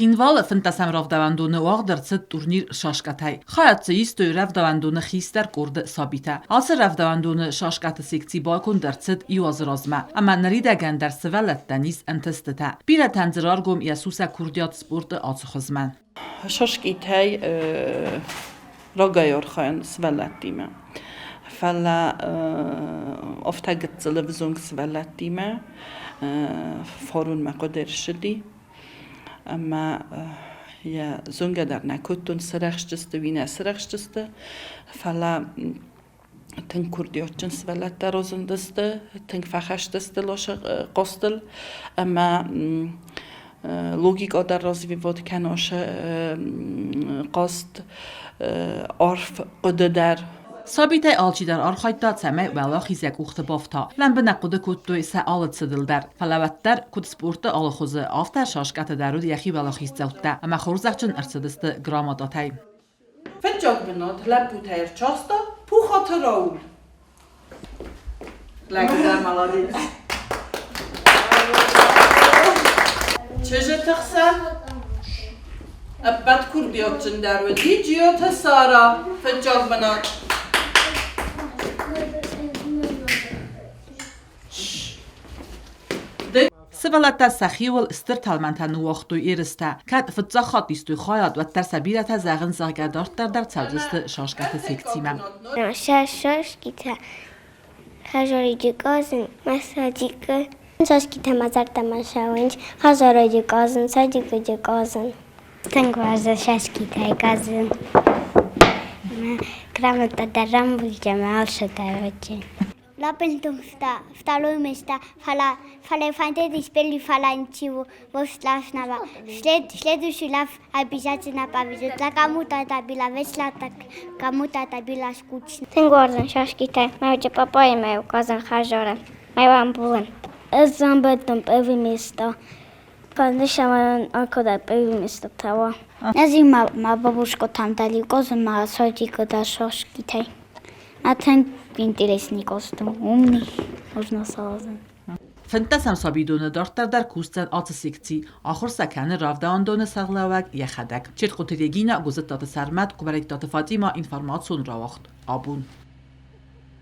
Цхинвалы фынддӕсӕм рӕвдауӕндоны уагъд ӕрцыд турнир шашкӕтӕй. Хайад дзы истой рӕвдауӕндоны хистӕр къорды сабитӕ. Ацы рӕвдауӕндоны шашкӕты секци баконд ӕрцыд иу азы размӕ, ӕмӕ ныридӕгӕн дӕр сывӕллӕттӕн ис ӕнтыстытӕ. Бирӕтӕн дзы раргом йӕ сусӕг курдиат спорты ацы хуызмӕ. Шашкитӕй рагӕй архайын сывӕллӕттимӕ. Фӕлӕ афтӕ гыццыл ӕвзонг сывӕллӕттимӕ фарон мӕ хъуыды ӕрцыди. Ӕмӕ йӕ зонгӕ дӕр нӕ кодтон, сырӕхстысты уый нӕ сырӕхстысты, фӕлӕ тынг курдиатджын сывӕллӕттӕ разындысты, тынг фӕхӕстысты лосы хъостыл ӕмӕ логикӕ дӕр развивать кӕна хъазт, арф хъуыды дӕр. Сабитӕй алчидӕр архайдта, цӕмӕй уӕлахиз йӕ къухты бафта. Лӕмбынӕг хъуыды кодтой сӕ алы цыдыл дӕр. Фӕлӕ уӕддӕр, куыд спорты алы хуызы, афтӕ шашкӕты дӕр уыд йӕхи уӕлахиздзӕуттӕ ӕмӕ хорзӕхджын ӕрцыдысты грамотатӕй. Фыццаг бынат лӕппутӕй ӕрцахста Пухаты Рауль. Лӕгдӕр молодец. Чызджыты хсӕн ӕппӕт курдиатджындӕр уыди Джиоты Сара, фыццаг бынат. Сывӕллӕттӕ сӕхиуыл стыр тӕлмӕнтӕ ныууагътой ерыстӕ. Кӕд фыццаг хатт истой хайад, уӕддӕр сӕ бирӕтӕ зӕгъынц, зӕгъгӕ, дарддӕр дӕр цӕудзысты шашкӕты секцимӕ. Сӕ шашкитӕ хӕзориджы къазын, масаджикы шашкитӕ ма зӕрдӕмӕ цӕуынц, хӕзориджы къазын, садикыджы къазын. Тынг уарзын шашкитӕй къазын. Грамота дӕр рамбулдзӕн ӕмӕ алцыдӕр вӕййы. L'appunto второе место, фала фала фаланчиву страшного. Следующий раз обязательно повезет. Для кому-то это было весело, так кому-то это было скучно. Тынг уарзын шашкитӕ. Мӕ папаимӕ указан хӕжара. Мӕ рамбулын. Ӕз рамбылдтон первый место. Фӕнды акодта первый место того. Ӕз ма бабушка там далеко за ма садика да шашкитӕй. А тынг интересный костюм, умный, можно сказать. Фынддӕсӕм сабидоны дарддӕр дӕр кусдзӕн ацы секци. Ахуыр сӕ кӕны рӕвдауӕндоны сӕргълӕууӕг йӕхӕдӕг. Четкъуты Регина, Гуызыттаты Сӕрмӕт, Къуымӕриттаты Фатимӕ, информацион рауагъд. Абон.